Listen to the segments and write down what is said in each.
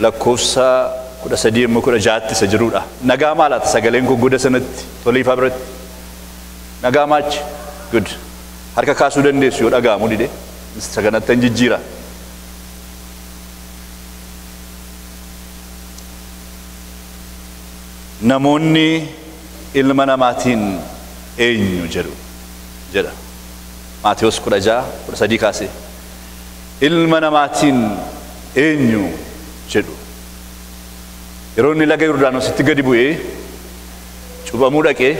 lakkoofsa 13 immoo 16tti isa jirudha. Nagaa maalaata sagaleen koo goda sanatti toliifaa biratti. Nagaa maachi? Good. Harka kaasuu dandeessu yoo dhaga'amu dide isa kanatti hin jijjiira. Namoonni ilma namaatiin eenyu jedhu jedha. Maatewos 16 13 kaasee. Ilma namaatiin eenyu jedhu. Yeroo inni laga Yordaanositti gadi bu'ee cuuphamuu dhaqee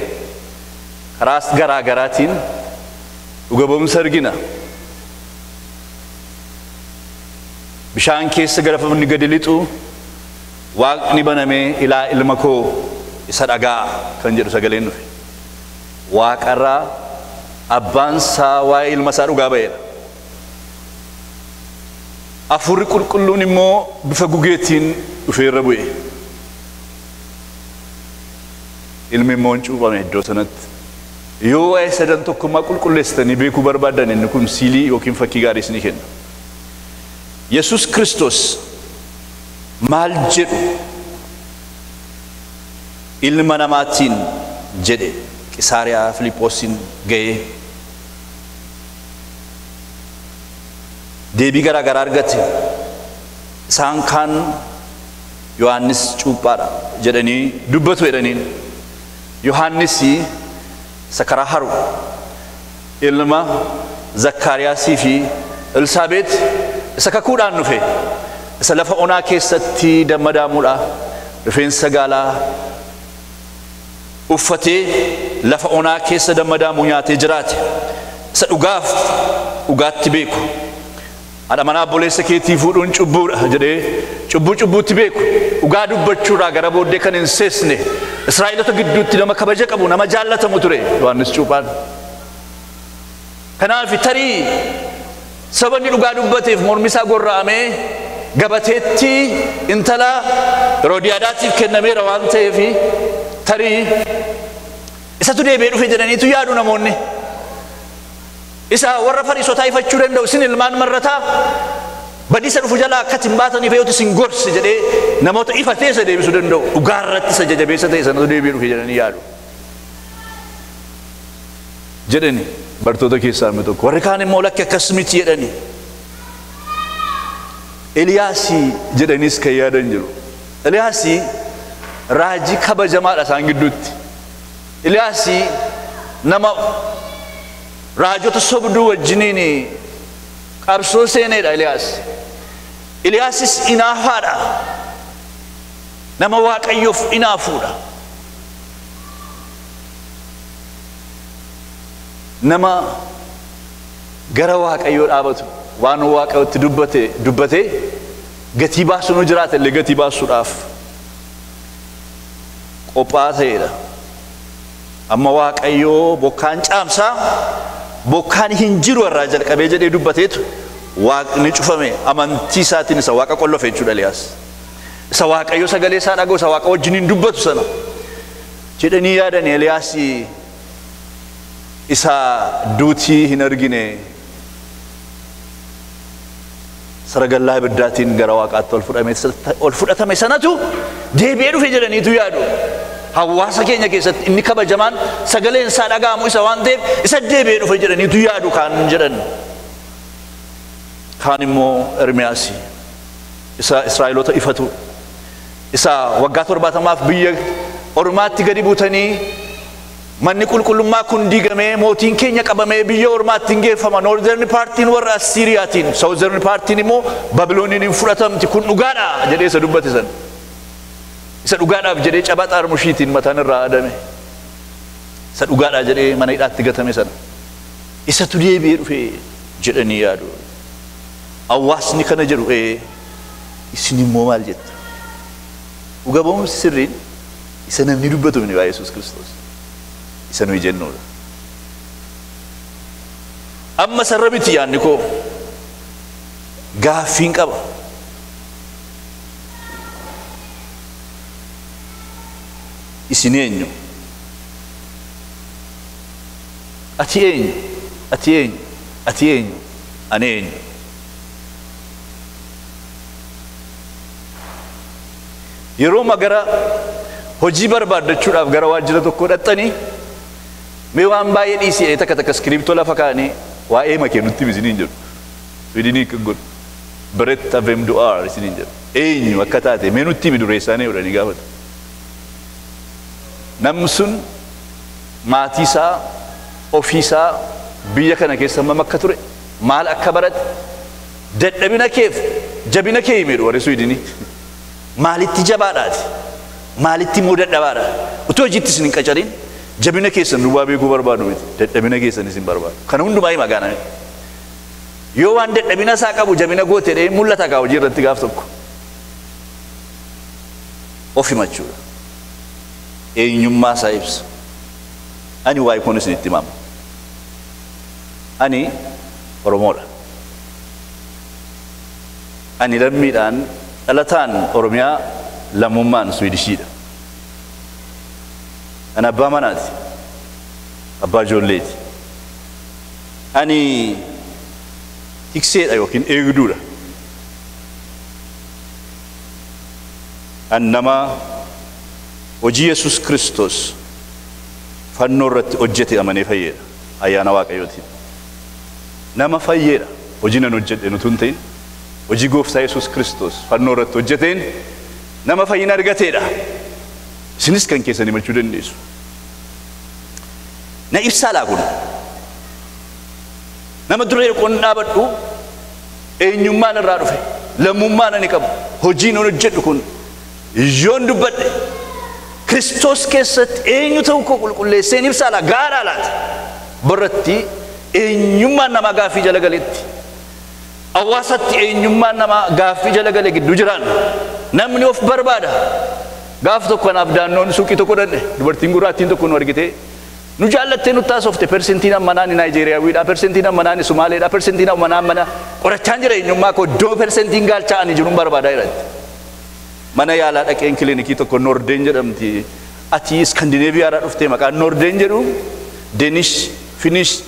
karaas garaa garaatiin dhuga ba'umsa argina. Bishaan keessa gara inni gadi lixu waaqni banamee ilaa ilma koo isa dhagaa kan jedhu sagaleen dhufe. Waaqarraa abbaan isaa waa'ee ilma isaa dhugaa ba'eera. Hafuurri qulqulluun immoo bifa gugeetiin dhufee irra bu'e. Ilmi immoo hin cuuphame iddoo sanatti. Yoo waa'ee sadan tokkummaa qulqulleessitanii beekuu barbaadan inni kun siilii yookiin fakkii gaarii isinii kenna. Yesuus Kiristoos maal jedhu ilma namaatiin jedhe Qisaariyaa Filiphoosin ga'ee deebii garaa garaa argate. Isaan kaan Yohaannis cuuphaadha jedhanii dubbatu jedhaniin. Yohaannis isa karaa haru ilma Zakkaariyaasii fi Elsaabeet isa kakuudhaan dhufe isa lafa onaa keessatti damma daamuudha rifeensa gaalaa uffatee lafa onaa keessa damma daamuu nyaatee jiraate isa dhugaaf dhugaatti beeku. Haadha manaa obboleessa keetii fuudhuun cubbuudha jedhee cubbuu cubbuutti beeku dhugaa dubbachuudhaa gara booddee kan hin seesne Israa'eelota gidduutti nama kabaja qabu nama jaallatamu ture Yohaannis cuuphaan. Kanaaf tarii sababni dhugaa dubbateef mormi isaa gorra'amee gabateetti intala Heroodiyaadaatiif kennameera waan ta'eef tarii isatu deebi'ee dhufe jedhaniitu yaadu namoonni. Isa warra Fariisotaa ifachuu danda'u isin ilmaan marrataa badiisa dhufu jalaa akka hin baataniif yoo isin gorsi jedhee namoota ifatee isa deebisuu danda'u dhugaarratti isa jajabeessa ta'e sanatu deebi'ee dhufe jedhanii yaadu. Jedhani bartoota keessaa inni tokko warri kaan immoo lakki akkas miti jedhani. Eliyaasii jedhanis kan yaadan jiru. Eliyaasii raajii kabajamaadha isaan gidduutti. Eliyaasii nama raajota sobduu wajjiniin qabsoo seeneedha Eliyaas. Eliyaasis inaafaadha. Nama Waaqayyoof inaafuudha. Nama gara Waaqayyoo dhaabatu waan Waaqayyootti dubbate gatii baasuu nu jiraata illee gatii baasuudhaaf qophaa'aa ta'eedha. Amma Waaqayyoo bokkaan caamsaa bokkaan hin jiru irraa jalqabee jedhee dubbateetu waaqni cufame amantii isaatiin isa waaqa qollofe jechuudha Eliyaas. Isa Waaqayyo sagalee isaa dhaga'u isa waaqa wajjiniin dubbatu sana jedhanii yaadan Eliyaas isa duutii hin argine saragallaa ibiddaatiin gara waaqaatti ol fudhatame sanatu deebi'ee dhufe jedhaniitu yaadu. Hawaasa keenya keessatti inni kabajamaan sagaleen isaa dhaga'amu isa waan ta'eef isa deebi'ee dhufe jedhaniitu yaadu kaan jedhan. Kaan immoo Ermiyaas isa Israa'eloota ifatu isa waggaa 70 biyya ormaatti gadi buutanii manni qulqullummaa kun diigamee mootiin keenya qabamee biyya ormaatti hin geeffama. Northern partiin warra Asiiriyaatiin, Southern partiin immoo Babilooniin hin fudhatamti kun dhugaadha jedhee isa dubbate sana. Isa dhugaadhaaf jedhee cabaa xaarmushiitiin mataan irraa adame. Isa dhugaadhaa jedhee mana hidhaatti gatame sana. Isatu deebi'ee dhufe jedhanii yaadu. Hawaasni kana jedhu isin immoo maal jettu? Dhuga ba'umsi sirriin isa namni dubbatu miti waa'ee Yesuus Kiristoos. Isa nuyi jennuudha. Amma sarara miti yaadni koo gaaffiin qaba. Isin eenyu? Ati eenyu? Ati eenyu? Ati eenyu? Ani eenyu? Yeroo magara hojii barbaaddachuudhaaf gara waajjira tokko dhaqxanii mee waan baay'ee dhiisee takka takka iskiriptoo lafa kaa'anii waa'ee makee nutti isiniin jedhu. Swidinii kan godhu. Berätta vem du är isiniin jedhu. Eenyu akka taate mee nutti himi dureessaanii jedhanii gaafatu. Namni sun maatii isaa ofiisaa biyya kana keessa hammam akka ture maal akka barate dadhabina keef jabina kee himedhu warri Swidinii. Maalitti jabaadhaati? Maalitti immoo dadhabaadha? Utuu hojiitti isin hin qacarin jabina keessan duwwaa beekuu barbaadu miti. Dadhabina keessan isin barbaadu. Kana hundumaa hima gaaname. Yoo waan dadhabina isaa qabu jabina goote dhee mul'ata kaa hojii irratti gaaf tokko. Of himachuudha. Eenyummaa isaa ibsa. Ani waa'ee koon isinitti himama. Ani Oromoodha. Ani lammiidhaan dhalataan Oromiyaa lammummaan Suwidishiidha. Ani abbaa manaati. Abbaa ijoolleeti. Ani tikseedha yookiin eegduudha. Ani nama hojii Yesuus Kiristoos fannoo irratti hojjete amanee fayyeedha. Ayyaana Waaqayyootiin. Nama fayyeedha. Hojii nan hojjedhe nutu hin ta'in hojii gooftaa Yesuus Kiristoos fannoo irratti hojjeteen nama fayyina argateedha. Isinis kan keessan himachuu dandeessu. Na ibsaa laa kun. Nama duree qoon dhaabadhu eenyummaan irraa dhufe lammummaan ani qabu hojiin ani hojjedhu kun yoon dubbadhe Kiristoos keessatti eenyu ta'uu koo qulqulleesseen ibsaa laa gaaraa laata. Barratti eenyummaan namaa gaaffii jala galetti hawaasatti eenyummaan namaa gaaffii jala gale gidduu jiraan namni of barbaada. Gaaf tokko anaaf daannoon suuqii tokko dhandhe dubartiin gurraattiin tokko nu argite nu jaallattee nu taasofte persentiin ammanaan Naayijeeriyaawidha persentiin ammanaan Sumaaleedha persentiin ammanaan mana qorachaan jira eenyummaa koo iddoo persentiin gaalchaa ani jiruun barbaadaa jiratti. Mana yaalaa dhaqeen kilinikii tokko Noordeen jedhamti. Ati Iskandinaaviyaadhaa dhuftee maqaan Noordeen jedhu Deenish, Finish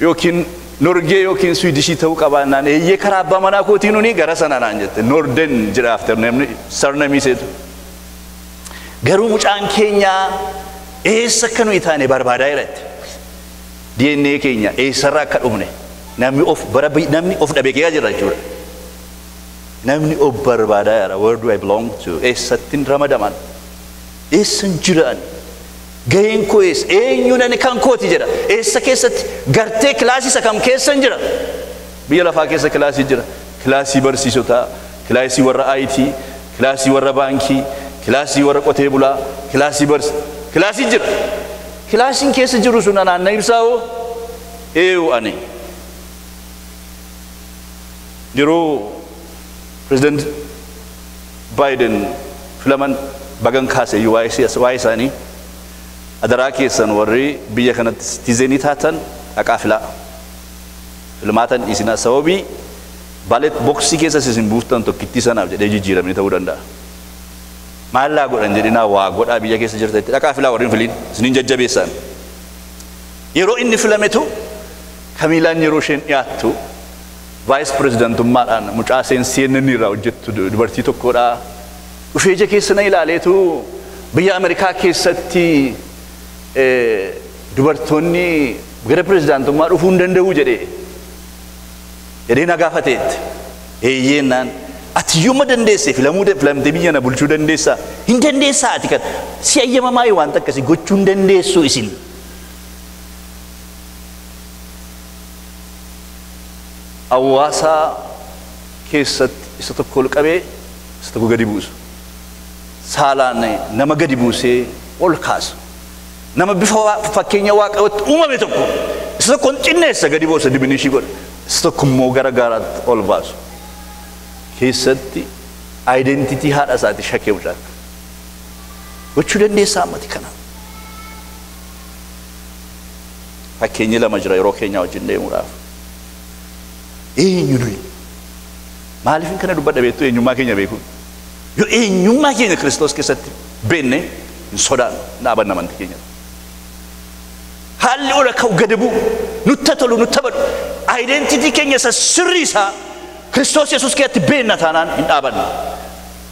yookiin Norgee yookiin Swidishii ta'uu qabaannaan eeyyee karaa abbaa manaa kootiin nuni gara sana naan jette Noordeen jedhaaf namni sarnamii seetu. Garuu mucaan keenya eessa akka nuyi taane barbaadaa jiratti. DNA keenya eessarraa akka dhufne namni of namni of dhabee keessa jira jechuudha. Namni of barbaadaa jira. Where do I belong to? Eessattiin ramadaman? Eessan jiraan? Gaheen koo eessa? Eenyuun ani kan kooti jedha. Eessa keessatti gartee kilaasii isa kam keessan jira? Biyya lafaa keessa kilaasii jira. Kilaasii barsiisotaa, kilaasii warra IT, kilaasii warra baankii, kilaasii warra qotee bulaa, kilaasii kilaasii jira. Kilaasiin keessa jiru sun anaan na ibsaa hoo? Eeyu ani. Yeroo President Biden filaman bagan kaase iyyuu waa'ee isaanii adaraa keessan warri biyya kanatti citizenii taatan haqaa filaa. Filmaatan dhiisinaa sababii baalet boksii keessa isin buuftan tokkittii sanaaf jedhee jijjiiramni ta'uu danda'a. Maallaa godhan jedhinaa waa godhaa biyya keessa jirtanitti dhaqaa filaa warri hin filiin isiniin jajjabeessaan. Yeroo inni filametu Kamiilaan yeroo isheen dhiyaattu vice presidentummaadhaan mucaa isheen CNN irraa hojjettu dubartii tokkodha. Dhufee ija keessa na ilaaleetu biyya Ameerikaa keessatti dubartoonni gara pirezidaantummaa dhufuu hin danda'u jedhee jedhee na gaafateetti. Eeyyeenaan ati yooma dandeesse filamuu filamtee biyya na bulchuu dandeessaa? Hin dandeessaa ati kan si ayyamamaa wanta akkasii gochuu hin dandeessu isin. Hawaasa keessatti isa tokko ol qabee isa tokko gadi buusu. Saalaan nama gadi buusee ol kaasu. Nama bifa fakkeenya Waaqayyootti uumame tokko isa tokko hin xinneessa gadi buusa diminishii godha. Isa tokko immoo gara gaaraatti ol baasu. Keessatti identity haadha isaati shakkee mucaatti. Gochuu dandeessaa ammati kana. Fakkeenyi lama jira yeroo keenya wajjin deemuudhaaf. Eenyu nuyi? Maaliif kana dubbadha beektu eenyummaa keenya beekuun? Yoo eenyummaa keenya Kiristoos keessatti beekne hin sodaannu dhaabanna amantii keenya. Haalli ol ka'u gadi bu'u nutti tolu nutti badu identity keenya isa sirrii isaa Kiristoos Yesuus keessatti beekna taanaan hin dhaabannu.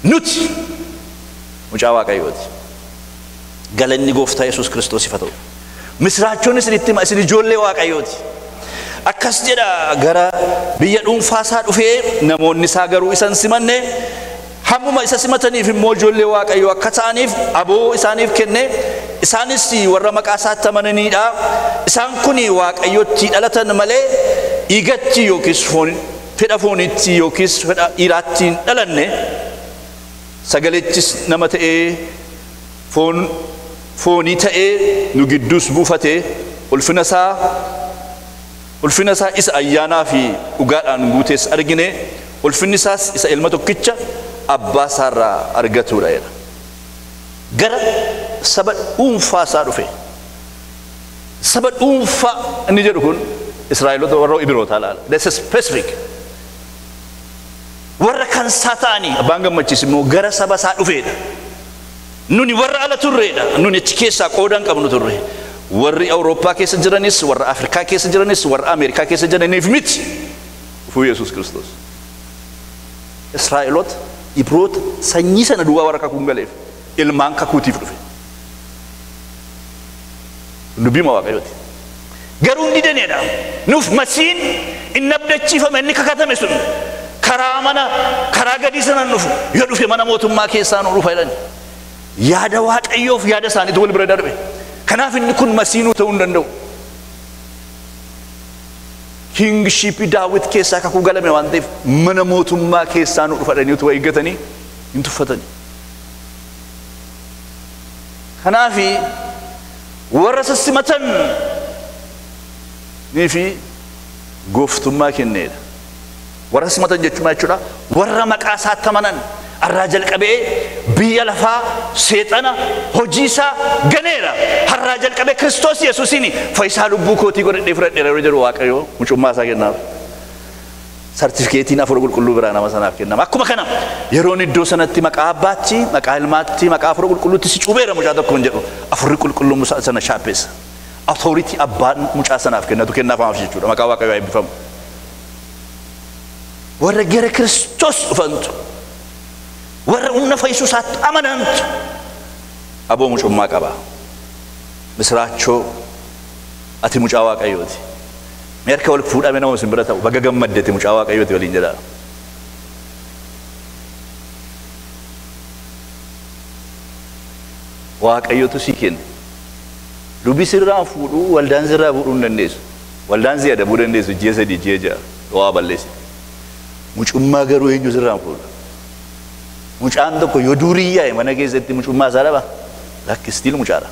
Nuti Mucaa Waaqayyooti. Galanni Gooftaa Yesuus Kiristoos ifa ta'u. Misiraachoon isinitti hima, isin ijoollee Waaqayyooti. Akkas jedha, gara biyya dhuunfaa isaa dhufee namoonni isaa garuu isa hin simanne. Hammuma isa simataniif immoo ijoollee Waaqayyoo akka ta'aniif aboo isaaniif kenne. Isaanis warra maqaa isaatti amananiidha. Isaan kun Waaqayyotti dhalatan malee dhiigatti yookiis fedha foonitti yookiis fedha dhiiraatti hin dhalanne. Sagalechis nama ta'ee foonii ta'ee nu gidduus buufate. Ulfina isaa isa ayyaanaa fi dhugaadhaan guutees argine. Ulfinni isaas isa ilma tokkicha abbaa isaarraa argatudha jedha. Gara saba dhuunfaa isaa dhufe. Saba dhuunfaa inni jedhu kun Israa'eloota warra Ibrootaa laala. That's a specific. Warra kan isaa ta'anii abbaan gammachiis immoo gara saba isaa dhufeedha. Nuni warra ala turreedha. Nuni achi keessaa qooda hin qabnu turre. Warri Awurooppaa keessa jiranis, warra Afrikaa keessa jiranis, warra Ameerikaa keessa jiraniif miti. Dhufuu Yesuus Kiristoos. Israa'eloota, Ibroota, sanyii sana duwwaa warra kakuun galeef ilmaan kakuutiif dhufe. Dubbiima Waaqayyooti. Garuu hin didaneedha. Nuuf masiin inni abdachiifame, inni kakatame sun karaa mana karaa gadii sanaan dhufu, yoo dhufe mana mootummaa keessaa nu dhufa jedhani. Yaada Waaqayyoof yaada isaaniitu wal bira darbe. Kanaaf inni kun masiinuu ta'uu hin danda'u. Kingshipii Daawit keessaa kakuu galame waan ta'eef mana mootummaa keessaa nu dhufa jedhanii utuu eeggatanii hin tuffatani. Kanaafi warra sassimatan nii fi gooftummaa kenneedha. Warra simatan jechuun maal jechuudha? Warra maqaa isaatti amanan har'aa jalqabee biyya lafaa seexana hojii isaa ganeera. Har'aa jalqabee Kiristoos Yesuusiin fayyisaa lubbuu kootii godhadhee fudhadheera yeroo jedhu Waaqayyo mucummaa isaa kennaaf. Sartifikeetiin Hafuura Qulqulluu biraa nama sanaaf kennama. Akkuma kana yeroon iddoo sanatti maqaa Abbaatti, maqaa Ilmaatti, maqaa Hafuura Qulqulluutti si cuubeera mucaa tokkoon jedhu, Hafuurri Qulqulluu mucaa sana shaappeessa. Authority abbaan mucaa sanaaf kennatu kennaaf jechuudha. Maqaa Waaqayyoo eebbifamu. Warra gara Kiristoos dhufantu, warra humna fayyisuu isaatti amanantu aboo mucummaa qaba. Misiraachoo, ati mucaa Waaqayyooti. Mee harka wal fuudhame nama isin bira ta'u baga gammaddeeti, mucaa Waaqayyooti waliin jedhaa. Waaqayyotu sii kenne. Dubbi sirraa fuudhuu, waldaan sirraa fuudhuu hin dandeessu. Waldaan si adabuu dandeessu ji'a 3, ji'a 6 waa balleessite. Mucummaa garuu eenyu sirraa fuudha? Mucaan tokko yoo durii yaa'e mana keessatti mucummaa isaa dhaba? Lakki, still mucaadha.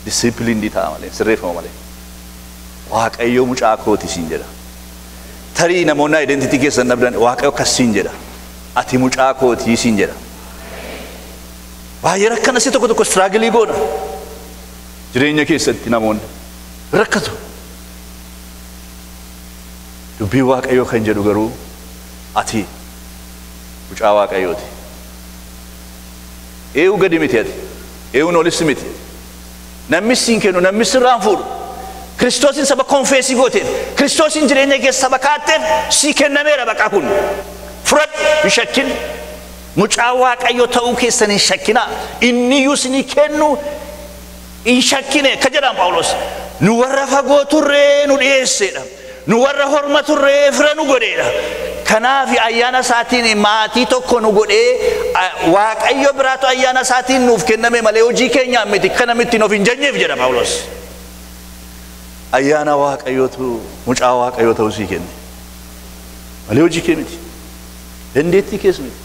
Discipline ta'a malee, sirreeffama malee. Waaqayyo mucaa kooti siin jedha. Tarii namoonni identity keessan dhabdan, Waaqayyo akkas siin jedha. Ati mucaa kootii siin jedha. Baay'ee rakkana si tokko tokko struggle goona. Jireenya keessatti namoonni rakkatu. Dubbii Waaqayyoo kan jedhu garuu ati mucaa Waaqayyooti. Eeyyuu gadi miti ati. Eeyyuun olis miti. Namni siin kennu, namni sirraan fuudhu. Kiristoosin saba confess gooteef, Kiristoosin jireenya keessa saba kaatteef sii kennameera baqa kun. Fudhadhu, hin shakkin. Mucaa Waaqayyoo ta'uu keessan hin shakkinaa. Inni iyyuu isinii kennu hin shakkine ka jedhaan Phaawulos. Nu warra fagoo turree nu dhiyeesseedha. Nu warra horma turree fira nu godheedha. Kanaaf ayyaana isaatiin maatii tokko nu godhee, Waaqayyo biraatu ayyaana isaatiin nuuf kenname malee hojii keenyaan miti, kana miti of hin jenyeef jedha Phaawulos. Ayyaana Waaqayyootu mucaa Waaqayyoo ta'uu sii kenne. Malee hojii kee miti. Dandeettii kees miti.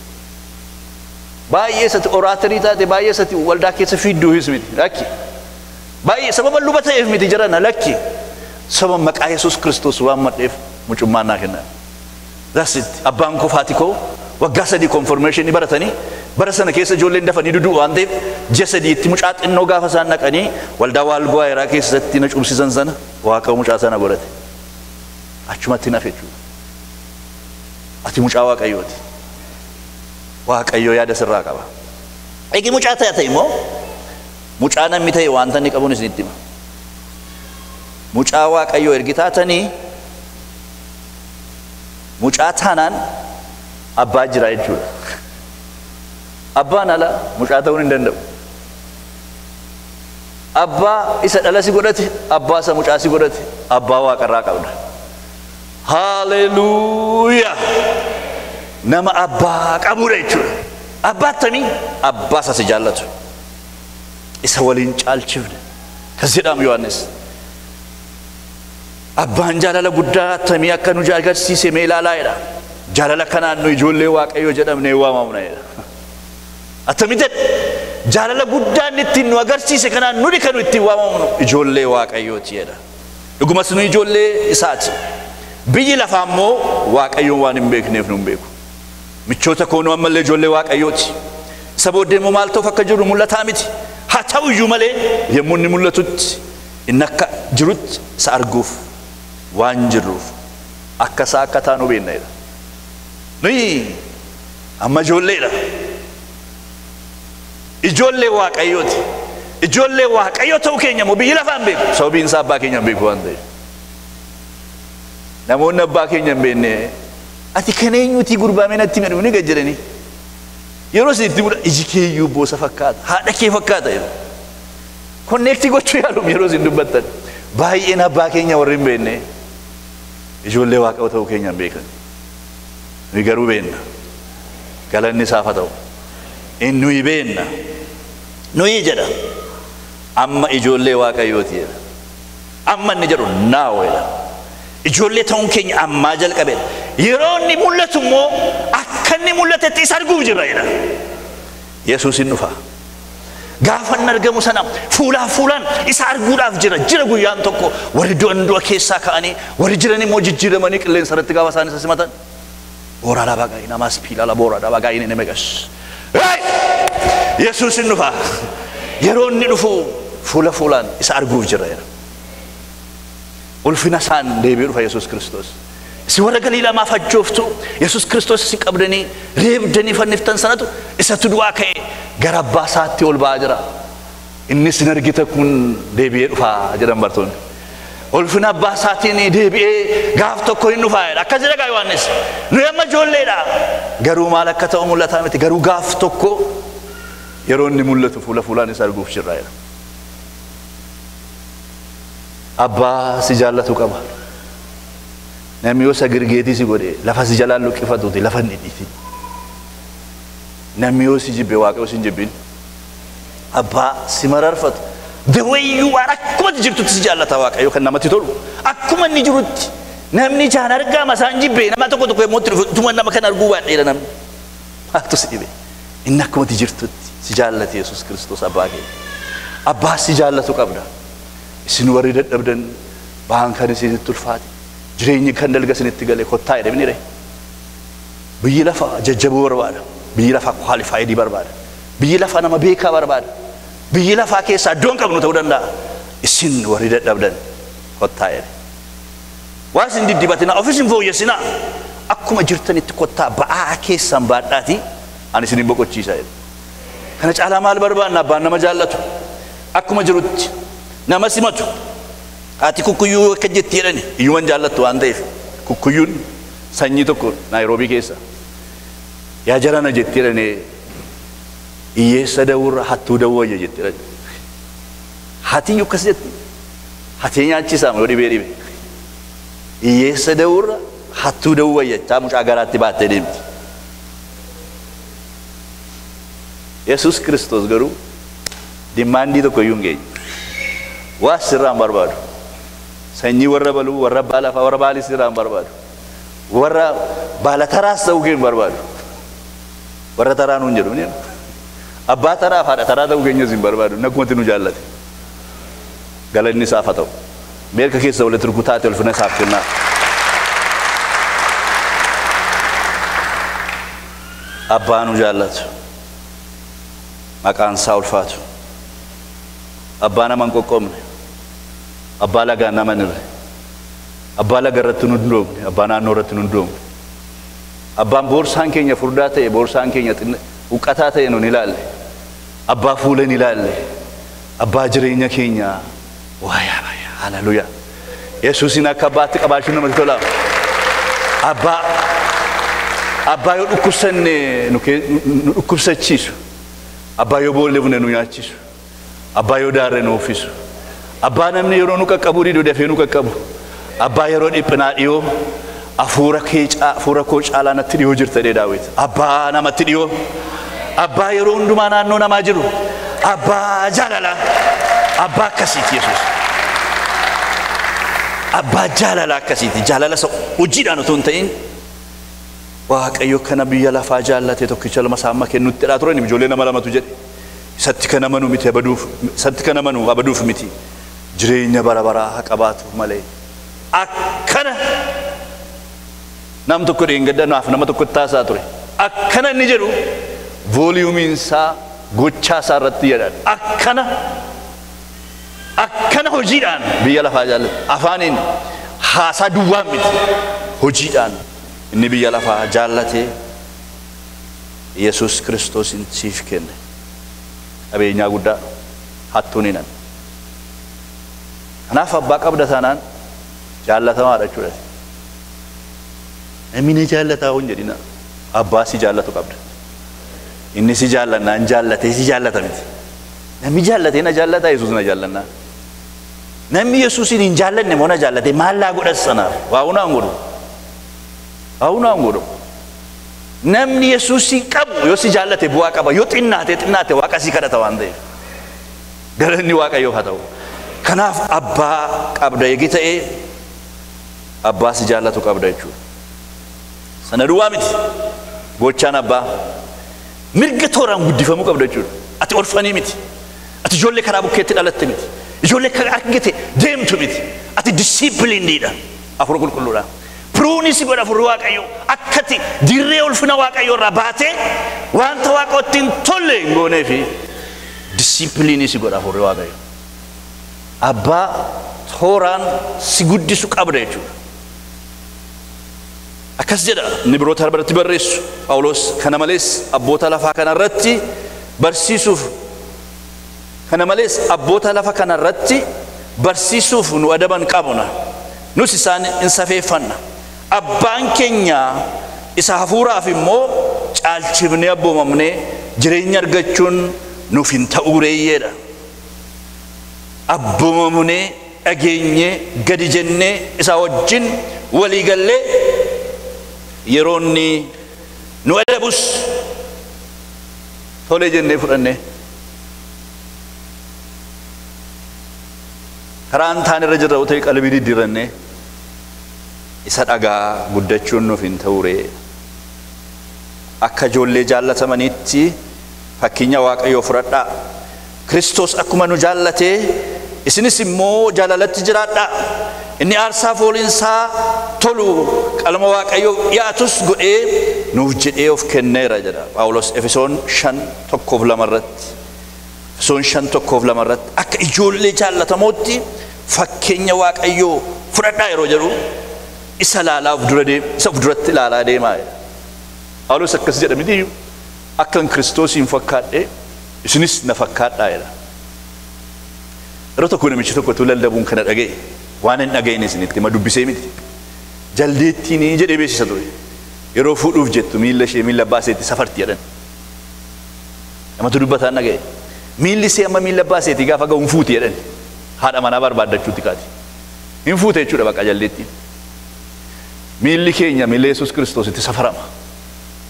Baay'ee isatti oraatorii taate, baay'ee isatti waldaa keessa fiidduufis miti. Lakki. Baay'ee sababa luba ta'eef miti jedhana, lakki. Sababa maqaa Yesuus Kiristoos waan madheef mucummaan naa kennan. That's it. Abbaan koo, haati koo waggaa 3 confirmation baratanii, bara sana keessa ijoolleen dafanii dudu'u waan ta'eef, ji'a 3tti mucaa xinnoo gaafa isaan dhaqanii waldaa Waalguwaayiraa keessatti na cubsisan sana Waaqa mucaa sana godhate. Achumatti nafe jechuudha. Ati mucaa Waaqayyooti. Waaqayyo yaada sirraa qaba. Eegi mucaa ta'e immoo mucaa namni ta'e wanta inni qabuun isinitti hima. Mucaa Waaqayyoo ergi taatanii, mucaa taanaan abbaa jira jechuudha. Abbaan ala mucaa ta'uun hin danda'u. Abbaa isa dhala si godhate, abbaa isa mucaa si godhate, abbaa waaqarraa qabda. Haleluuyaa! Nama abbaa qabudha jechuudha. Abbaa attamii? Abbaa isa si jaallatu. Isa waliin caalchifne. Kas jedhamu Yohaannis. Abbaan jaalala guddaa attamii akka nu agarsiise mee ilaalaa jedha. Jaalala kanaan nu ijoollee Waaqayyoo jedhamnee waamamna jedha. Attamii jedha. Jaalala guddaa inni ittiin nu agarsiise kanaan nuni kan nu ittiin waamamnu ijoollee Waaqayyooti jedha. Dhugumas nu ijoollee isaati. Biyyi lafaa immoo Waaqayyoon waan hin beekneef nu hin beeku. Michoota koo nu ammallee ijoollee Waaqayyooti. Isa booddee immoo maal ta'uuf akka jiru mul'ataa miti. Haa ta'u iyyuu malee yommuu inni mul'atutti inni akka jirutti isa arguuf waan jirruuf akka isaa akka taanu beekna jedha. Nuyi amma ijoolleedha. Ijoollee Waaqayyooti. Ijoollee Waaqayyoo ta'uu keenya immoo biyyi lafaa hin beeku. Sababiin isaa abbaa keenya hin beeku waan ta'eef. Namoonni abbaa keenya hin beekne ati kan eenyuutii gurbaa natti himi ni gad jedhanii. Yeroo isin itti mul'atu iji kee iyyuu boosa fakkaata, haadha kee fakkaata jedhu. Konneektii gochuu yaaluun yeroo isin dubbattan. Baay'een abbaa keenya warri hin beekne ijoollee Waaqayyoo ta'uu keenya hin beekan. Nuyi garuu beenna. Galanni isaaf haa ta'u. Inni nuyi beenna. Nuyi jedha. Amma ijoollee Waaqayyooti jedha. Amma inni jedhu naawo jedha. Ijoollee ta'uun keenya ammaa jalqabeedha. Yeroo inni mul'atu immoo akka inni mul'atetti isa arguuf jirra jedha. Yesuus hin dhufa. Gaafa inni argamu sana fuulaa fuulaan isa arguudhaaf jira. Jira guyyaan tokko warri du'an du'a keessaa ka'anii warri jiran immoo jijjiiramanii qilleensa irratti gaafa isaan isa simatan. Booraa bagaa namaas piilala booraa bagaa inni meqas. Yesuus hin dhufa. Yeroo inni dhufu fuula fuulaan isa arguuf jira jedha. Ulfina isaan deebi'ee dhufa Yesuus Kiristoos. Isin warra Galiilaa maaf ajjooftu Yesuus Kiristoos isin qabdanii reebdanii fanniftan sanatu isatu du'aa ka'e gara abbaa isaatti ol ba'aa jira. Inni isin argita kun deebi'ee dhufaa jedhan bartoonni. Ulfina abbaa isaatiin deebi'ee gaaf tokko hin dhufaa jedha. Akkas jedha Yohaannis. Nuyi amma ijoolleedha. Garuu maal akka ta'u mul'ataa miti. Garuu gaaf tokko yeroo inni mul'atu fuula fuulaan isa arguuf jirra jedha. Abbaa si jaallatu qaba. Namni yoo sagirgeetii si godhe lafa si jalaan luqqifatuuti lafa hin dhidhiitin. Namni yoo si jibbe Waaqayyo si hin jibbin. Abbaa si mararfatu. The way you are akkuma jirtutti si jaallata Waaqayyo kan namatti tolu. Akkuma inni jirutti namni ijaan argaa masaan jibbe nama tokko tokko yommuu itti dhufu utuma nama kan arguu baadheera namni. Maaltu si dhibe? Inni akkuma jirtutti si jaallate Yesuus Kiristoos abbaa keenya. Abbaa si jaallatu qabda. Isin warri dadhabdan ba'aan kan isinitti ulfaate jireenyi kan dalga isinitti gale kottaa jedhamni ree. Biyyi lafaa jajjaboo barbaada. Biyyi lafaa kwalifaayidii barbaada. Biyyi lafaa nama beekaa barbaada. Biyyi lafaa keessaa iddoon qabnu ta'uu danda'a. Isin warri dadhabdan kottaa jedhe. Waan isin diddibatinaa ofis hin fooyyessinaa. Akkuma jirtanitti kottaa ba'aa keessan baadhaatii ani isin hin boqochiisa jedhe. Kana caalaa maal barbaanna abbaan nama jaallatu? Akkuma jirutti nama simatu. Haati kukkuyyuu akka jetti jedhani iyyuman jaallattu waan ta'eef kukkuyuun sanyii tokko Naayiroobii keessa. Yaa jarana jetti jedhani hiyyeessa dawurra hattuu dawuu wayya jetti jedhani. Haatiin akkas jetti. Hatee nyaachisaa yoo dhibee dhibe. Hiyyeessa dawurra hattuu dawuu wayya jechaa mucaa garaatti baattee deemti. Yesuus Kiristoos garuu dimmaandii tokko iyyuu hin geenye. Waa sirraa hin barbaadu. Sanyii warra baluu, warra abbaa lafaa, warra baalii sirraa hin barbaadu. Warra baala taraas ta'uu kee hin barbaadu. Warra taraa nuun jedhu ni abbaa taraa fi haadha taraa ta'uu keenyas hin barbaadu. Akkumatti nu jaallate. Galanni isaaf haa ta'u. Beerka keessa walitti rukutaate ulfina isaaf kennaa. Abbaa nu jaallatu. Maqaan isaa ulfaatu. Abbaa nama hin qoqqoobne. Abbaa lagaa nama hin irre. Abbaa laga irratti nu hundoofne. Abbaa naannoo irratti nu hundoofne. Abbaan boorsaan keenya furdaa ta'e, boorsaan keenya huqqataa ta'e nu hin ilaalle. Abbaa fuula hin ilaalle. Abbaa jireenya keenya waayaa baay'ee. Haleluuyaa. Yesuusin akka abbaatti qabaachuun namatti tola. Abbaa yoo dhukkubsanne nu dhukkubsachiisu. Abbaa yoo boolle nu nyaachisu. Abbaa yoo daarre nu uffisu. Abbaa namni yeroo nu qaqqabu didu dafee nu qaqqabu. Abbaa yeroo dhiphinaa dhiyoo hafuura koo caalaa natti dhiyoo jirta jedhee Daawit. Abbaa namatti dhiyoo. Abbaa yeroo hundumaa naannoo namaa jiru. Abbaa jaalalaa. Abbaa akkasiiti Yesuus. Abbaa jaalalaa akkasiiti. Jaalala isa hojiidhaan otoo hin ta'in Waaqayyo kana biyya lafaa jaallate tokkicha lama isaa amma kennutti jedhaa turan ijoollee nama lamatu jedhe. Isatti kan amanu miti abaduuf, isatti kan amanu abaduuf miti. Jireenya bara baraa haa qabaatuuf malee. Akkana nam tokko dheengadda naaf nama tokko taasaa ture. Akkana inni jedhu vooliyuumiin isaa gochaa isaa irratti jedhan. Akkana hojiidhaan biyya lafaa jaallate. Afaaniin haasaa duwwaan miti. Hojiidhaan inni biyya lafaa jaallate Yesuus Kiristoosin siif kenne. Qabeenyaa guddaa hattuun hin hanne. Kanaaf abbaa qabda taanaan jaallatamaadha jechuudha. Namni na jaallataa hin jedhina. Abbaa si jaallatu qabda. Inni si jaallannaan jaallatee si jaallata miti. Namni jaallatee na jaallataa Yesuus na jaallannaa. Namni Yesuusin hin jaallanne moo na jaallatee maal laa godhas sanaaf? Waa hunaan godhu. Waa hunaan godhu. Namni Yesuusin qabu yoo si jaallate bu'aa qaba. Yoo xinnaate waaqa si kadhata waan ta'eef. Galanni Waaqayyoof haa ta'u. Kanaaf abbaa qabda eegi ta'ee abbaa si jaallatu qabda jechuudha. Sana duwwaa miti. Gochaan abbaa mirga tooraan guddifamuu qabda jechuudha. Ati orfanii miti. Ati ijoollee karaa bukkeetti dhalatte miti. Ijoollee karaa argite deemtu miti. Ati discipliniidha. Hafuura qulqulluudha. Pruunii si godha hafuurri Waaqayyoo. Akkati dirree ulfina Waaqayyoo irraa baatee wanta Waaqootti hin tolle hin goonee fi disciplini si godha hafuurri Waaqayyoo. Abbaa tooraan si guddisu qabda jechuudha. Akkas jedha inni biroota irratti barreessu Phaawulos. Kana malees abboota lafaa kanarratti barsiisuuf kana malees abboota lafa kanarratti barsiisuuf nu adaban qabna. Nus isaan hin safeeffanna. Abbaan keenya isa hafuuraaf immoo caalchifnee abboomamnee jireenya argachuun nuuf hin ta'uu reeyyeedha. Abboomamnee dhageenyee gadi jennee isa wajjin walii gallee yeroo inni nu adabus tolee jennee fudhannee karaan taan irra jirra ta'e qalbii diddiirannee isa dhagaa guddachuun nuuf hin ta'uu ree. Akka ijoollee jaallatamaniitti fakkeenya Waaqayyoo fudhadhaa. Kiristoos akkuma nu jaallatee isinis immoo jaalalatti jiraadhaa. Inni aarsaa fooliinsaa tolu qalma Waaqayyoo dhiyaatus godhee nuuf jedhee of kenneera jedha Phaawulos Efesoon 5:1-2 irratti. Efesoon 5:1-2 irratti akka ijoollee jaallatamootti fakkeenya Waaqayyoo fudhadhaa yeroo jedhu isa ilaalaa of dura deema, isa of duratti ilaalaa deemaa jedha. Phaawulos akkas jedha miti iyyuu akkan Kiristoosiin fakkaadhe isinis na fakkaadhaa jedha. Yeroo tokko namichi tokkotu lallabuun kana dhaga'e. Waan hin dhaga'in isinitti hima dubbisee miti. Jaldeettiin jedhee beeksisa ture. Yeroo fuudhuuf jettu miilla ishee miilla abbaa isheetti safarti jedhan. Namatu dubbataan dhaga'e. Miilli ishee amma miilla abbaa isheetii gaafa ga'u hin fuuti jedhan. Haadha manaa barbaaddachuutti kaati. Hin fuute jechuudha bakka jaldeettiin. Miilli keenya miilla Yesuus Kiristoositti safarama.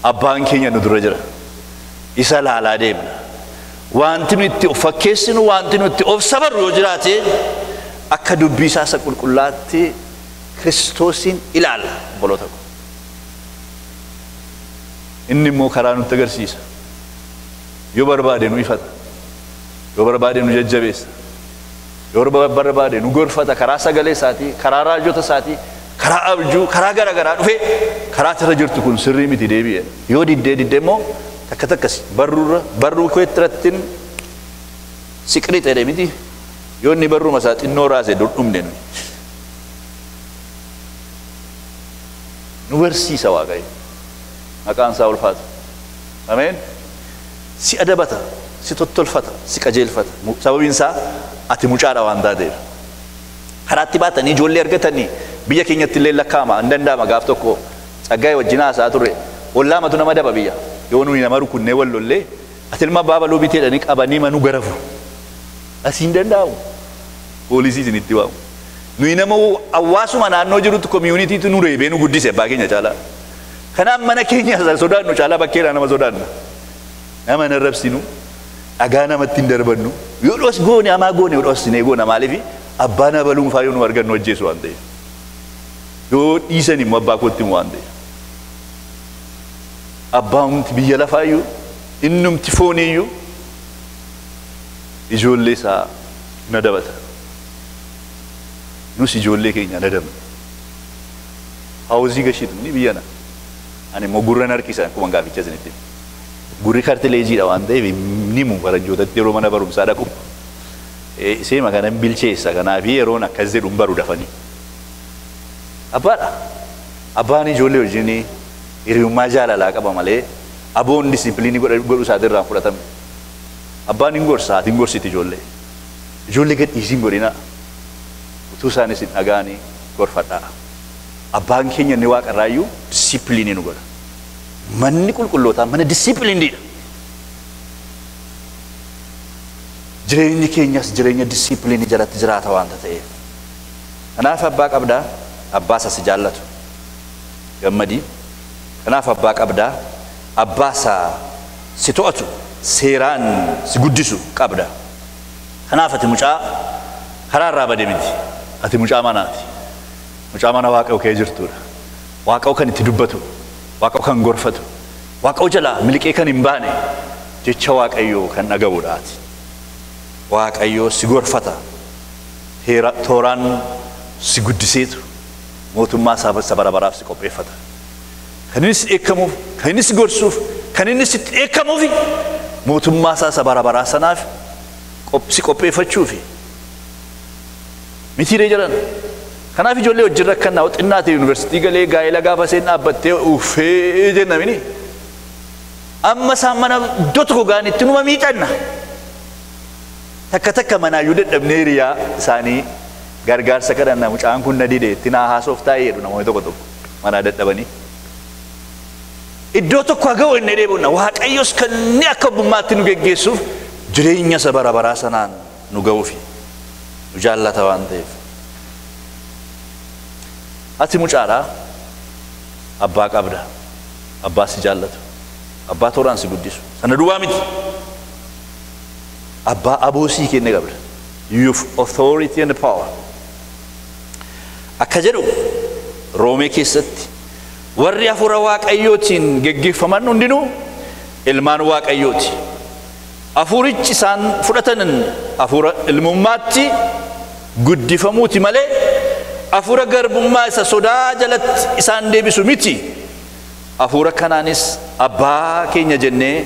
Abbaan keenya nu dura jira. Isa laalaa deemna. Wanti nuti of fakkeessinu, wanti nuti of sabarru yoo jiraate akka dubbii isaa isa qulqullaatti Kiristoosiin ilaalla obboloota koo. Inni immoo karaa nutti agarsiisa. Yoo barbaade nu ifata. Yoo barbaade nu jajjabeessa. Yoo barbaade nu gorfata karaa sagalee isaatii, karaa raajota isaatii, karaa abjuu, karaa gara garaa dhufee karaa irra jirtu kun sirrii miti deebi'e. Yoo diddee immoo takka takkas barruurra barruu keettirattiin siqrii ta'e miti. Yoo inni barruuma isaa xinnoo raase dur dhumne nuyi. Nu barsiisa Waaqayyo. Maqaan isaa ulfaatu. Ameen. Si adabata, si tottolfata, si qajeelfata. Sababiin isaa ati mucaadha waan taateef. Karaatti baatanii ijoollee argatanii biyya keenyatti illee lakkaa'ama hin danda'ama gaaf tokko tsaggaa'ee wajjin haasaa turre. Ollaamatu nama daba biyya. Yoo nuyi nama rukunnee wal lollee Ati ilma abbaa baluu bitee jedhanii qabanii manuu garafu. Asiin danda'amu. Poolisii isinitti waamu. Nuyi nama hawaasuma naannoo jirutti community-tu nu reebee nu guddise abbaa keenya caalaa. Kanaaf mana keenya sodaannu caalaa bakkeedhaa nama sodaanna. Nama hin arrabsinu, dhagaa namatti hin darbannu. Yoo dhos goone hamaa goone yoo dhossinee goona maaliif abbaan abaluun faa yoo nu argannu ajjeesu waan ta'eef. Yoo dhiisan immoo abbaa kootti himu waan ta'eef. Abbaanumti biyya lafaayyuu innumti fooniiyyuu ijoollee isaa na dabata. Nus ijoollee keenya na dabna. Haawuzii gashiitu ni biyya na. Ani immoo gurra harkisa akkuma gaaficha isinitti. Gurri kartileejiidha waan ta'eef nimu faranjootatti yeroo mana barumsaa dhaqu. Iseema kanan bilcheessa kanaaf yeroon akkas jedhu hin baru dafanii. Abbaadha. Abbaan ijoollee wajjin hiriyummaa jaalalaa qaba malee aboon disipiliinii godhu isaatirraa fudhatame. Abbaan hin gorsa, haati hin gorsiti ijoollee. Ijoollee gad dhiisii hin godhinaa. Utuu isaanis hin dhaga'anii gorfadhaa. Abbaan keenya inni waaqarraayyuu disipiliinii nu godha. Manni qulqullootaa mana disipiliiniidha. Jireenyi keenyas jireenya disipiliinii jalatti jiraata waanta ta'eef. Kanaaf abbaa qabdaa, abbaa isa si jaallatu. Gammadii. Kanaaf abbaa qabdaa, abbaa isa si to'atu, seeraan si guddisu qabda. Kanaaf ati mucaa karaa irraa bade miti. Ati mucaa manaati. Mucaa mana Waaqayyoo kee jirtudha. Waaqayyo kan itti dubbatu, Waaqayyo kan gorfatu, Waaqayyo jalaa miliqee kan hin baane jecha Waaqayyoo kan dhaga'udha ati. Waaqayyoo si gorfata. Tooraan si guddiseetu mootummaa isaa bara baraaf si qopheeffata. Kan inni si dheekkamuuf, kan inni si gorsuuf, kan inni sitti dheekkamuuf mootummaa isaa bara baraa sanaaf si qopheeffachuufi. Mitiiree jedhan. Kanaaf ijoollee wajjin rakkannaa xinnaa ta'e yuunivarsiitii galee gaa'ela gaafa seen dhaabbattee uffee jenna mini. Amma isaan mana iddoo tokko ga'anitti numa miidhanna. Takka takka manaayyuu dadhabnee hiriyaa isaanii gargaarsa kadhanna mucaan kun na dide itti naa haasoof taa'ee jedhu namoonni tokko tokko manaa dadhabanii. Iddoo tokko haa ga'u inni dheebunna Waaqayyos kan inni akka abbummaatti nu geggeessuuf jireenya isa bara baraa sanaan nu ga'uufi nu jaallata waan ta'eef. Ati mucaadhaa abbaa qabda, abbaa si jaallatu, abbaa tooraan si guddisu sana duwwaa miti. Abbaa aboo sii kenne qabda. You have authority and power. Akka jedhu Roomee keessatti warri hafuura Waaqayyootiin geggeeffaman hundinuu ilmaan Waaqayyooti. Hafuurichi isaan fudhatanin hafuura ilmummaatti guddifamuuti malee hafuura garbummaa isa sodaa jalatti isaan deebisu miti. Hafuura kanaanis abbaa keenya jennee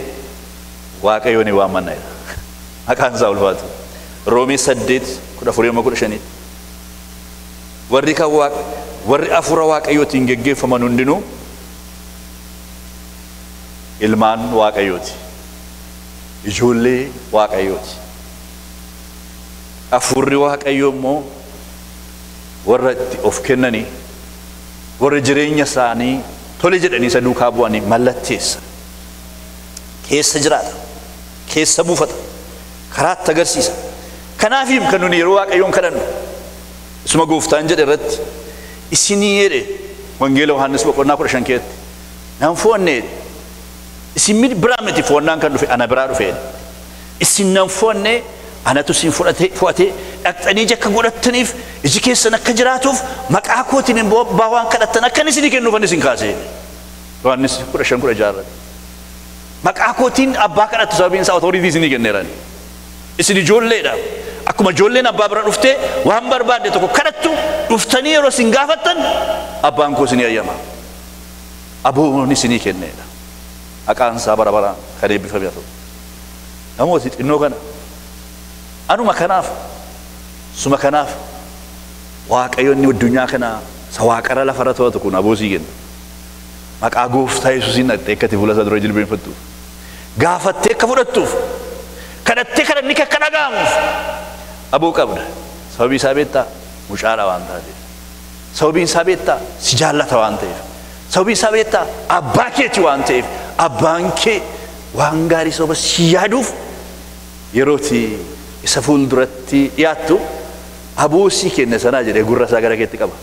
Waaqayyoon ni waammanna. Maqaan isaa ulfaatu. Roomee 8:14-15. Warri kan warri hafuura Waaqayyootiin geggeeffaman hundinuu ilmaan Waaqayyooti. Ijoollee Waaqayyooti. Hafuurri Waaqayyoo immoo warra itti of kennanii warra jireenya isaanii tole jedhanii isa duukaa bu'anii mallatteessa. Keessa jiraata. Keessa buufata. Karaatti agarsiisa. Kanaafiif kan nuni yeroo Waaqayyoon kadhannu isuma gooftaan jedhe irratti isinii jedhe Wangeela Yohaannis boqonnaa 15 keessatti nan fo'anne isin biraa miti fo'annaan kan dhufe ana biraa dhufe isin nan fo'anne anatu isin fo'ate dhaqxanii ija akka godhattaniif iji keessan akka jiraatuuf maqaa kootiin immoo abbaa waan kadhattan akkan isinii kennuufan isin kaase. Yohaannis 15:16 irratti maqaa kootiin abbaa kadhattu sababiin isaa authority isinii kenneeran. Isin ijoolleedha. Akkuma ijoolleen abbaa bira dhuftee waan barbaadde tokko kadhattu dhuftanii yeroo isin gaafattan abbaan koo isinii ayyama. Aboon isinii kenneedha. Maqaan isaa bara baraan kan eebbifame haa ta'u. Namooti xinnoo kana anuma kanaaf suma kanaaf Waaqayyo inni addunyaa kana isa waaqarra lafarra to'atu kun aboo sii kenna. Maqaa gooftaa Yesuusiin dhaqxee akka ati fuula isaa dura jilbeenfattuuf gaafattee akka fudhattuuf kadhattee kadhanni akka dhaga'amuuf aboo qabda. Sababii isaa beektaa mucaadha waan taateef. Sababiin isaa beektaa si jaallata waan ta'eef. Sababiin isaa beektaa abbaa keeti waan ta'eef. Abbaan kee waan gaarii sababa si yaaduuf yerootti isa fuulduratti dhiyaattu aboo sii kenne sanaa jedhee gurra isaa gara keetti qaba.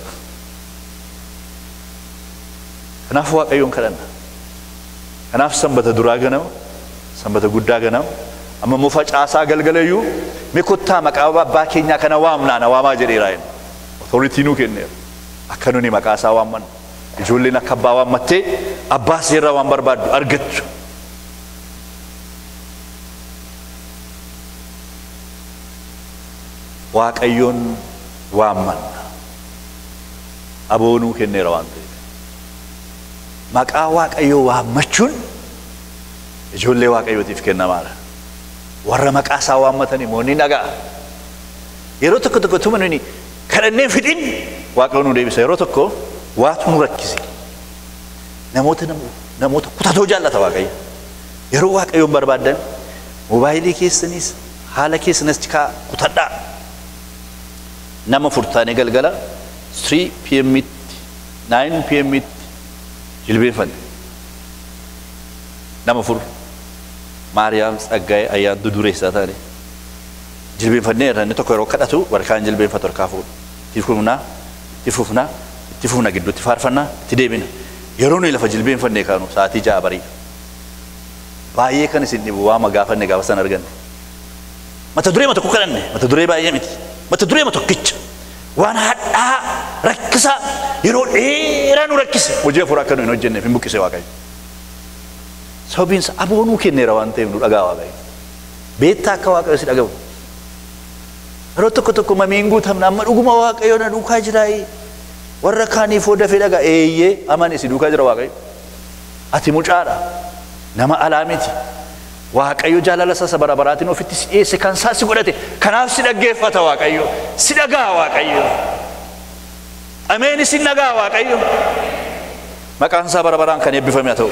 Kanaaf Waaqayyoon kadhanna. Kanaaf sanbata duraa ganama, sanbata guddaa ganama, amma immoo facaasaa galgalayyuu mee kottaa maqaa abbaa keenyaa kana waamnaa na waamaa jedheera inni. Authority nuu kenneera. Akka nuni maqaa isaa waammannu. Ijoolleen akka abbaa waammattee abbaa seerraa waan barbaaddu argattu. Waaqayyoon waammanna. Aboo nuu kenneera waan ta'eef. Maqaa Waaqayyoo waammachuun ijoollee Waaqayyootiif kennamaadha. Warra maqaa isaa waammatan immoo ni dhaga'a. Yeroo tokko tokko tuma nuni kadhannee fixin Waaqayyo nu deebisa. Yeroo tokko waatu nu rakkise. Namoota kutatoo jaallata Waaqayyo. Yeroo Waaqayyoon barbaaddan moobaayilii keessanis haala keessanis kutadhaa. Nama furtaanee galgala 3 p.m. 9 p.m. jilbeeffanne. Nama fur Maariyaam Tsaggaayee Ayyaantuu dureessaa taane jilbeeffannee irra inni tokko yeroo kadhatu warqaan jilbeeffatu harkaa fuudhu. Itti fufnaa, itti fufnaa, itti fufna gidduutti faarfannaa, itti deebina. Yeroo nuyi lafa jilbeenfannee kaanu sa'aatii 6 bariidha. Baay'ee kan isin dhibu waama gaafanne gaafa sana arganne. Mata duree tokko kadhanne, mata duree baay'ee miti. Mata duree tokkicha. Waan hadhaa rakkisaa yeroo dheeraa nu rakkise. Hojii afuraa akka nu hin hojjenneef hin buqqise Waaqayyo. Sababiin isaa aboo nuu kenneera waan ta'eef nu dhagaa Waaqayyo. Beektaa akka Waaqayyo si dhagahu. Yeroo tokko tokko mamiin guutamna amma dhuguma Waaqayyo na duukaa jiraayi. Warra kaaniif hoo dafee dhagaa eeyyee amani si duukaa jira Waaqayyo. Ati mucaadha. Nama alaa miti. Waaqayyo jaalala isaa bara baraatiin ofitti si dhiyeesse kan isaa si godhate. Kanaaf si dhaggeeffata Waaqayyo. Si dhagaa Waaqayyo. Ameen isin dhagaa Waaqayyo. Maqaan isaa bara baraan kan eebbifame haa ta'u.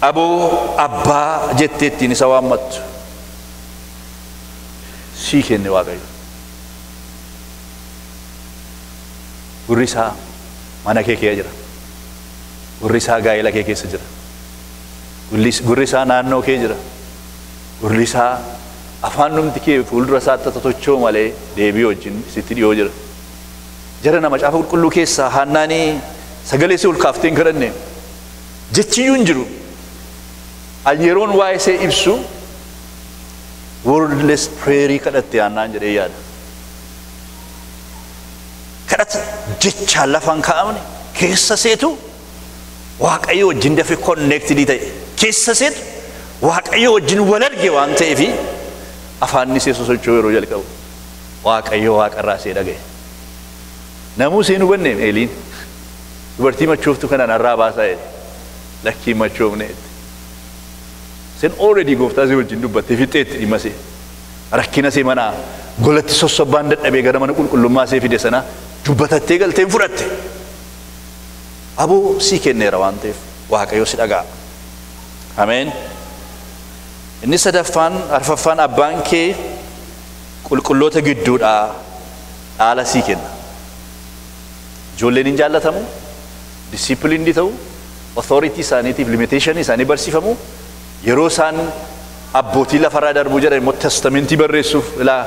Aboo abbaa jettee ittiin isa waammattu. Sii kenne Waaqayyo. Gurri isaa mana kee keessa jira. Gurri isaa gaa'ela kee keessa jira. Gurri isaa naannoo kee jira. Gurri isaa afaan dhumti kee fuuldura isaatti totochoo malee deebii wajjin sitti dhiyoo jira. Jara nama macaafa qulqulluu keessaa Haannaanii sagalee si ol kaaftee hin kadhanne jechiyyuu hin jiru. Yeroon waa'ee isee ibsu wordless prayer kadhatte Haannaan jedhee yaada. Kadhata jechaan lafaan kaa'amne keessa seetu Waaqayyo wajjin dafee connected ta'e keessa seetu Waaqayyo wajjin wal arge waan ta'eef afaanni see sosocho'uu yeroo jalqabu Waaqayyo waaqarraa see dhaga'e. Namuu see hin hubanne Eeliin dubartii machooftu kana narraa baasaa jedhe lakkii machoofne jette. Seen already gooftaa see wajjin dubbattee fixxeetti dhimma see rakkina see manaa golatti sossobbaan dadhabee gara mana qulqullummaa see fide sana dubbatattee galteen fudhatte. Aboo sii kenneera waan ta'eef Waaqayyo si dhaga'a. Ameen. Inni sadaffaan arfaffaan abbaan kee qulqulloota gidduudhaa dhaala sii kenna. Ijoolleen hin jaallatamu, disciplined ta'u, authority isaaniitiif limitation isaanii barsiifamu, yeroo isaan abbootii lafarraa darbuu jedhan immoo testamentii barreessuuf ilaa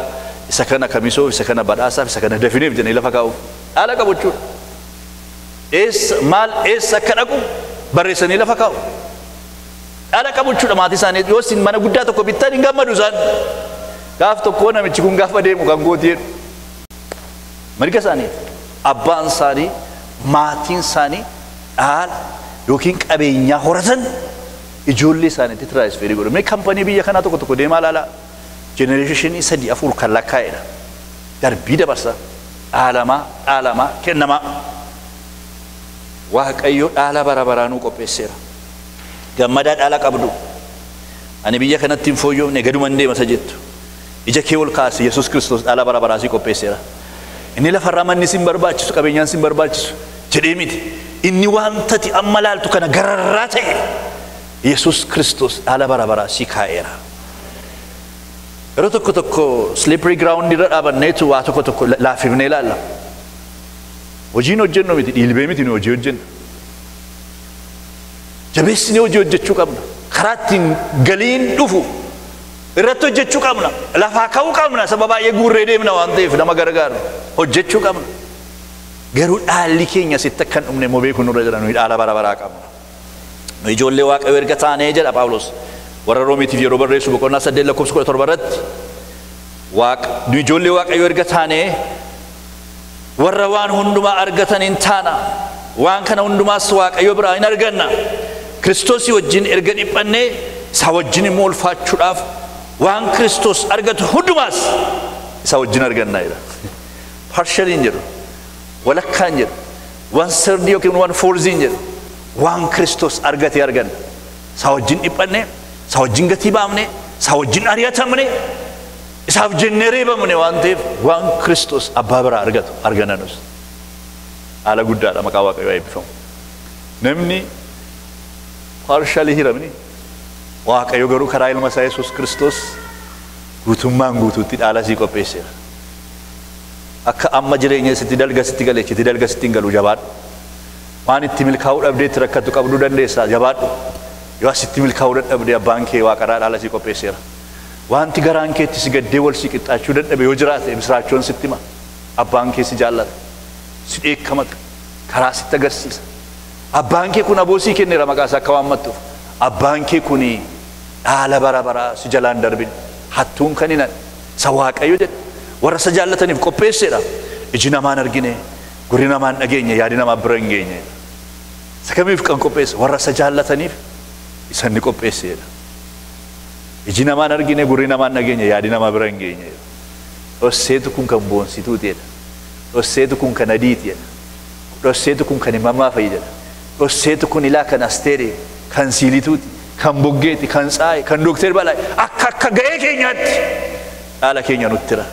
isa kana kamisoof, isa kana badhaasaaf, isa kana dafineef jedhanii lafa kaa'uuf dhaala qabu jechuudha. Eessa maal eessa akka dhaqu barreessanii lafa kaa'u. Dhaala qabu jechuudha maatii isaanii yoo isin mana guddaa tokko bittan hin gammadu isaan. Gaaf tokko namichi kun gaafa deemu kan gooti jedhu. Mirga isaaniiti. Abbaan isaanii maatiin isaanii dhaala yookiin qabeenyaa horatan ijoollee isaaniitti tiraansferii godhu. Mee kampanii biyya kanaa tokko tokko deemaa ilaalaa. Jenereeshinii 3 4 kan lakkaa'edha. Darbii dabarsa. Dhaalamaa dhaalamaa kennamaa. Waaqayyo dhaala bara baraa nuu qopheesseera. Gammadaa dhaala qabdu. Ani biyya kanatti hin fooyyofne gaduman deema isa jettu. Ija kee ol kaasi Yesuus Kiristoos dhaala bara baraa sii qopheesseera. Inni lafarraa manni sin barbaachisu qabeenyaan sin barbaachisu jedhee miti. Inni wanta ati amma laaltu kana gararraa ta'e Yesuus Kiristoos dhaala bara baraa sii kaa'eera. Yeroo tokko tokko slippery ground irra dhaabanneetu waa tokko tokko laaffifnee ilaalla. Hojiin hojjennu miti dhiilbee miti nu hojii hojjenna. Jabeessinee hojii hojjechuu qabna. Karaa ittiin galiin dhufu irratti hojjechuu qabna. Lafaa ka'uu qabna. Saba baay'ee guurree deemna waan ta'eef nama gargaaru hojjechuu qabna. Garuu dhaalli keenya sitti akka hin dhumne immoo beekuun nurra jira. Nuyi dhaala bara baraa qabna. Nu ijoollee Waaqayyoo erga taanee jedha Phaawulos. Warra Roomiitiif yeroo barreessu boqonnaa 8 lakkoofsa 17 irratti nu ijoollee Waaqayyoo erga taanee warra waan hundumaa argatan hin taana. Waan kana hundumaas Waaqayyo biraa hin arganna. Kiristoosii wajjin erga dhiphannee isa wajjin immoo ulfaachuudhaaf waan Kiristoos argatu hundumaas isa wajjin arganna jedha. Partially hin jedhu, walakkaan jedhu, one third yookiin one fourth hin jedhu, waan Kiristoos argate arganna. Isa wajjin dhiphannee, isa wajjin gatii baafne, isa wajjin ari'atamne, isaaf jennee reebamne waan ta'eef waan Kiristoos abbaa biraa argatu arganna nus. Haala guddaadha, maqaa Waaqayyoo eebbifamu. Namni partially hiramni, Waaqayyo garuu karaa ilma isaa Yesuus Kiristoos guutummaan guutuutti dhaala sii qopheesseera. Akka amma jireenya sitti dalga sitti galeechi dalga sitti hin galu, jabaadhu. Waan itti milkaa'uu dhabdee itti rakkatu qabduu dandeessaa, jabaadhu. Yoo asitti milkaa'uu dadhabdee abbaan kee waaqarraa dhaala sii qopheesseera. Wanti garaan keetti si gaddee wal si qixxaachuu dadhabe yoo jiraate misiraachoon sitti hima. Abbaan kee si jaallata. Si dheekkamata. Karaa sitti agarsiisa. Abbaan kee kun aboo sii kenneera maqaa isaa akka waammattuuf. Abbaan kee kun dhaala bara baraa si jalaan darbin. Hattuun kan hin isa Waaqayyo jedhe. Warra isa jaallataniif qopheesseedha. Iji namaan argine, gurri namaan dhageenye, yaadi namaa bira hin geenye. Isa kamiif kan qopheesse? Warra isa jaallataniif isa inni qopheesseedha. Iji namaan argine, gurri namaan dhageenye, yaadi namaa bira hin geenye. Dhosseetu kun kan boonsituuti jedha. Dhosseetu kun kan adiiti jedha. Dhosseetu kun kan himamaa fa'i jedha. Dhosseetu kun ilaa kan Asteeri, kan Siilituuti, kan Boggeeti, kan Tsaayi, kan Dookter Balaa akka ga'ee keenyaatti dhaala keenya nutti jira.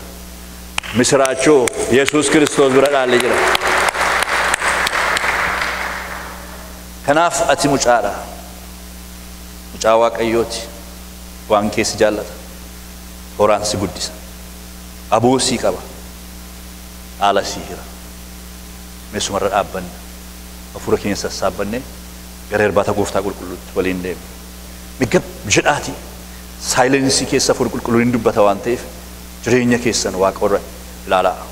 Misiraachoo Yesuus Kiristoos bira dhaallee jira. Kanaaf ati mucaadha. Mucaa Waaqayyooti. Waan keessi jaallata. Tooraan si guddisa. Aboo sii qaba. Dhaala sii hira. Meessumarra dhaabbanna. Hafuura keenya sassaabannee gara irbaata gooftaa qulqulluutti waliin deemna. Migab jedhaati silence keessa hafuura qulqulluun hin dubbata waan ta'eef jireenya keessan waaqa irra ilaalaa.